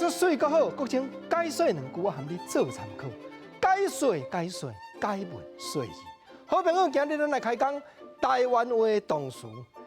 做媠閣好，國清解說兩句，我含你做參考。解說解說解文說字。好朋友，今日咱來開講台灣話動詞。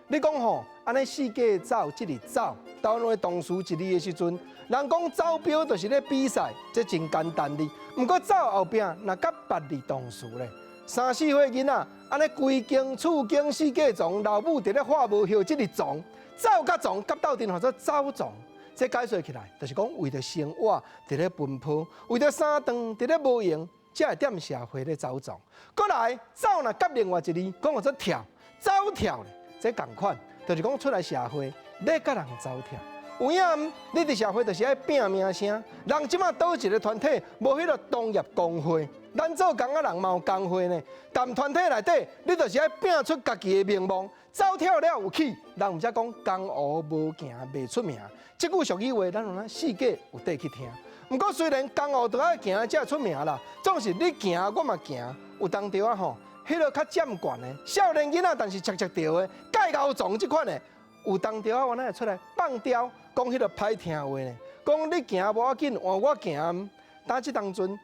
你講吼，按呢四界走，這裡走，台灣話動詞一字的時陣，人講走標就是咧比賽，這真簡單哩。毋過走後壁若佮別字動詞咧，三四歲囡仔，按呢規間厝間四界傱，老母佇咧喝無藥，這裡傱，走佮傱佮鬥陣，號做走傱。這解說起來，就是講為著生活佇咧奔波，為著三頓佇咧無閒，才會踮社會咧走傱。閣來走若佮另外一字，講號做跳，走跳咧，這仝款，就是講出來社會咧佮人走跳。有影毋？你佇社會就是愛拼名聲。人這馬佗一个團體無彼個同業公會，咱做工仔人嘛有工會呢。但團體內底，你就是愛拼出家己的名望。走跳了有起，人毋才講江湖無行袂出名。這句俗語話，咱攏四界有綴去聽。毋過雖然江湖都愛行才會出名啦，總是你行我嘛行，有當著啊吼，彼个較佔懸的少年囡仔，但是摵摵著的，蓋𠢕傱這款的，有當著啊，原來會出來放刁，講彼个歹聽話呢。講你行無要緊，換我行。但這當陣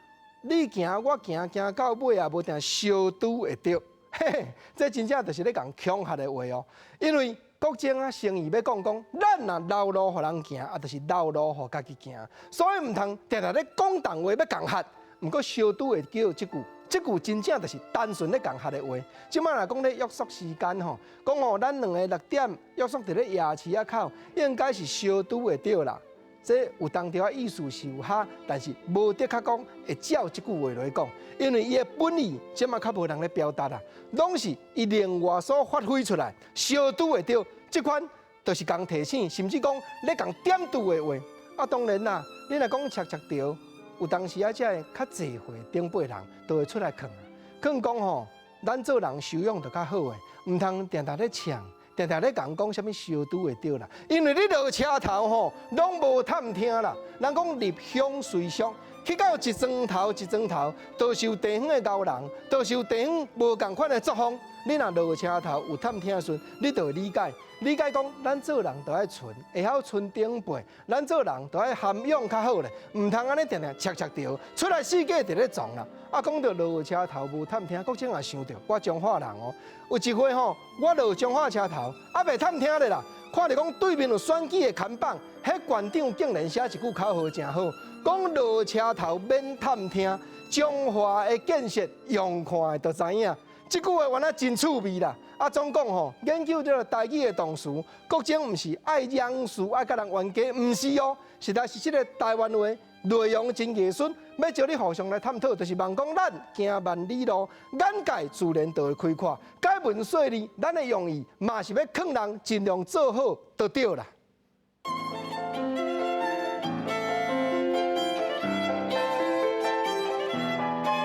你行我行，行到尾也無定相拄會著。嘿嘿，這真正就是咧共恐嚇的話哦。因為國清啊，生意欲講講，咱若留路予人行，啊，就是留路予家己行，所以毋通定定咧講重話欲共嚇。毋過相拄會著這句，這句真正就是單純咧共嚇的話。這馬若講咧約束時間吼，講吼咱兩个6點約束佇咧夜市仔口，應該是相拄會著啦。這有當著仔意思是有哈，但是無的確講會照這句話來講，因為伊的本意這馬較無人咧表達啦，攏是伊另外所發揮出來，相拄會著這款，就是共提醒，甚至講咧共點拄的話。啊，當然啦，你若講摵摵著，有當時啊，這个較濟歲長輩人都會出來勸，勸講吼，咱做人修養就較好的，毋通定定咧嗆。定定咧共講啥物相拄會著啦，因為你落車頭吼，攏無探聽啦。人講入鄉隨俗，去到一莊頭一莊頭，都是有地方的𠢕人，都是有地方無仝款的作風。你若落車頭有探聽時，你就會理解，理解講咱做人都愛順，會曉順長輩，咱做人都愛涵養較好咧，毋通按呢定定摵摵著，出來四界佇咧傱啦。啊，講到落車頭無探聽，國清也想著，我彰化人哦，有一回吼，我落彰化車頭，啊袂探聽咧啦，看著講對面有選舉的看板，彼縣長竟然寫一句口號誠好，講落車頭免探聽，彰化的建設用看的就知影。這句話原來真趣味啦！啊，總講吼，研究這个台語的動詞，國清毋是愛揚詞愛佮人冤家，毋是哦，實在是這个台灣話內容真藝術，欲招你互相來探討，就是望講咱行萬里路，眼界自然就會開闊。解文說字，咱的用意嘛是欲勸人盡量做好，就對啦。